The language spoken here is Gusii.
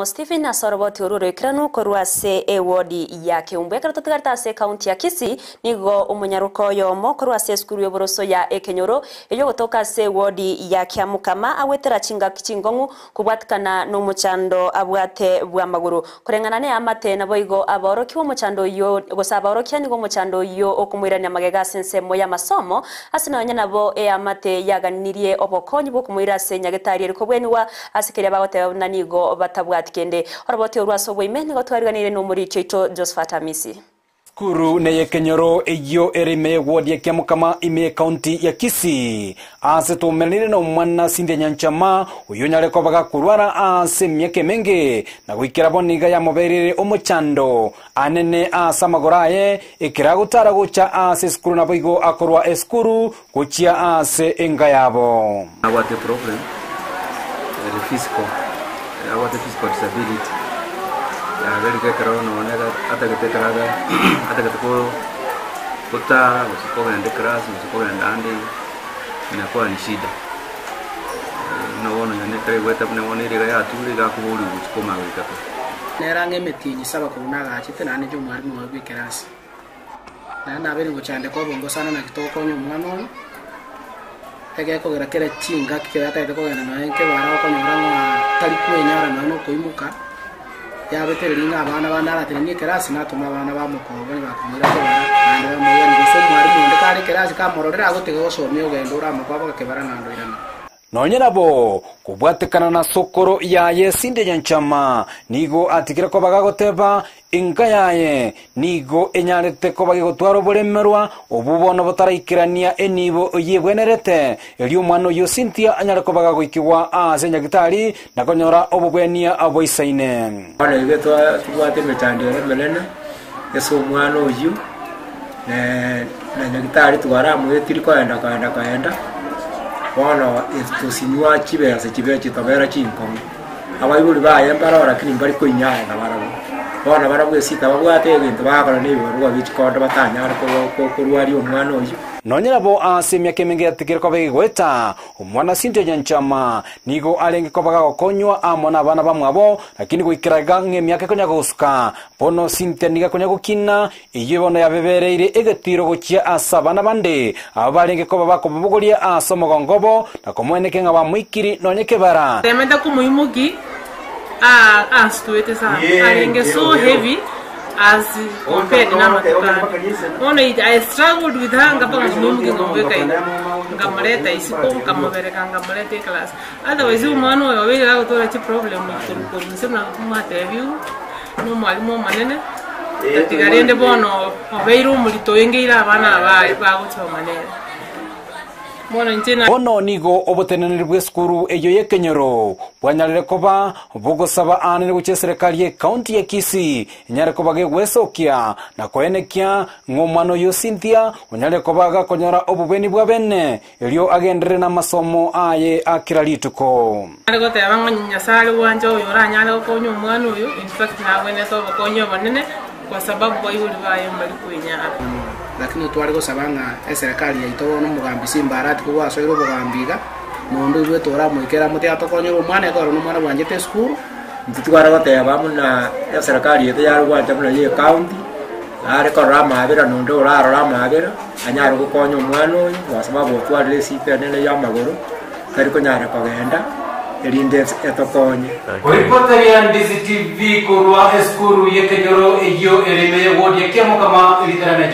Stephen ase oroboti orwo oroikeranu korwa ase ewodi ya Keumbu. Ekero totigarete ase ekaunti ya Kisii, nigo omonyaroka oyomo korwa ase esukuru y'oboroso ya Ekenyoro eyio ogotoka ase ewodi ya Kiamukama agwetera chingaki chingong'u kobwatikana nomochando abwate bw'amagoro. Koreng'ana neamate naboigo abaorokia omochando oyio gose abaorokia nigo omochando oyio okomoirania magega ase ensemo y'amasomo ase nonya nabo eamate yaganirie obokonyi bw'okomoira ase nyagetari ere kobwenigwa ase keria bagoteba buna nigo batabwati kende. Oroboti orwo ase oboime nigo twariganirie nomoriki oito Josephat Amisi. Sukuru neyekenyoro eyio ere ime y'ewodi ya Kiamokama ime y'ekaunti ya Kisii. Aase twaumeranire nomwana Cynthia Nyanchama, oyio onyare koba gakorwara aase emiaka emenge, na goikera bono iga yamobereire omochando anene aase amagoro aye, ekero agotara gocha aase esukuru naboigo akorwa esukuru gochia aase enka yabo. Abwate problem ere physical, abwate physical disability yagerire ekero nonye atagete ekero abe atagete ko gotara gose kogenda eclass gose kogenda ande iga inakuwa ni shida. Buna bono nonye ekero aigwete buna bono ere iga yature iga akoboriwa gochia komanya goika kare. Nere ang'e emetienyi saba korwa nagachete, naende inche omwalimu oye bw'ekerasi. Naende nabeire ngochandeka obongo sana naki togokonya omwana oyo, egekogera kera chingaki kera atagete kogenda nonya nkebara okonyora ng'a tari kwenyara nonya na okoimoka, yabetereria ng'a abana bande aratenenie ekerasi natome abana bamokoba onye bakomoira kebara naende bamoiranie gose omwalimu onde kare ekerasi kamororire agotiga gosomia ogenda oramokoba boka kebara naende oirane. Nonye nabo, kobwatekana na sokoro yaye Cynthia Nyanchama nigo atigire koba gagoteba, Enka yaye nigo enyarete koba gegotwara oboremerwa obwo bono botaraikerania enibo eyio ebwenerete, erio omwana oyio Cynthia anyare koba gagoikigwa aase nyagitari na konyora obobwenia boisaine. Bono iga tobwate emechando ere emenene ase omwana oyio, na nyagitari twaramoetiri koenda koenda koenda, bono tosinywa chibesa chibe chitobera chinkong'u. Abaibori baye mbaroo lakini mbari koinyara nabarabwo. Bono barabwo esita babwate egento bagokora na ebibarua bie chikondo batanyare korwaria omwana oyio. Nonya nabo ase emiaka emenge yatigire koba egegoeta, omwana Cynthia Nyanchama nigo arenge koba gagokonywa amo nabana bamwabo, lakini goikera iga ng'a emiaka ekonya gosuka, bono Cynthia nigo akonya gokina, Eyio bono yabebereire egetiiro gochia ase abana bande, abwo barenge koba bakobabogoria ase omogongo obo, na komoenekia ng'a bamoikiri nonya kebara. Temete komoimoki anstuete sana arenge so heavy as compared na amatuko ande. Bono I struggled with her mpaka nkamoimokia nkamobeka igoro, nkamoreta isiko nkamobereka nkamoreta eclass. Otherwise omwana oyo obeire agotwara chiproblem korwa korwa inse buna mwatebiwu. Nomwalimu omonene, tatiga rende bono obeire omorito oengeire abana abaye bagosoma nere. Bono inche na. Bono nigo oboteneneri bw'esukuru eyio y'ekenyoro bwanyarire koba bogosaba aane gochia eserekari y'ecounty ya Kisii enyare koba gegwesokia na koenekia ng'a omwana oyio Cynthia onyarire koba gakonyora obobeni bwa bene Erio agenderere namasomo aye a kera rituko. Are goteba ng'a onye Nyasae are gwancha oyo oranyare gokonya omwana oyo, in fact nagwenerete obokonyi obonene, kwa sababu baibori baye mbari kwenyara. Lakini tware gosaba ng'a eserekari yaito bono omogambi Simba Arati kogwasoire obogambi iga, noonde oigwete oramoikere amotebi atokonyere omwana ekero nomwana bwanchete esukuru. Intwe tware goteba buna eserekari yaito yare gwancha buna ya ecounty, yare korora amabera nonde orarore amabera. Anyare gokonya omwana oyo, kwa sababu otwarire esiko enene y'amagoro, tari konyara kogenda, erinde etokonye. Koripoteria Ndizi TV korwa esukuru y'ekenyoro eyio ere ime y'ewodi ya Kiamokama, Eritarane.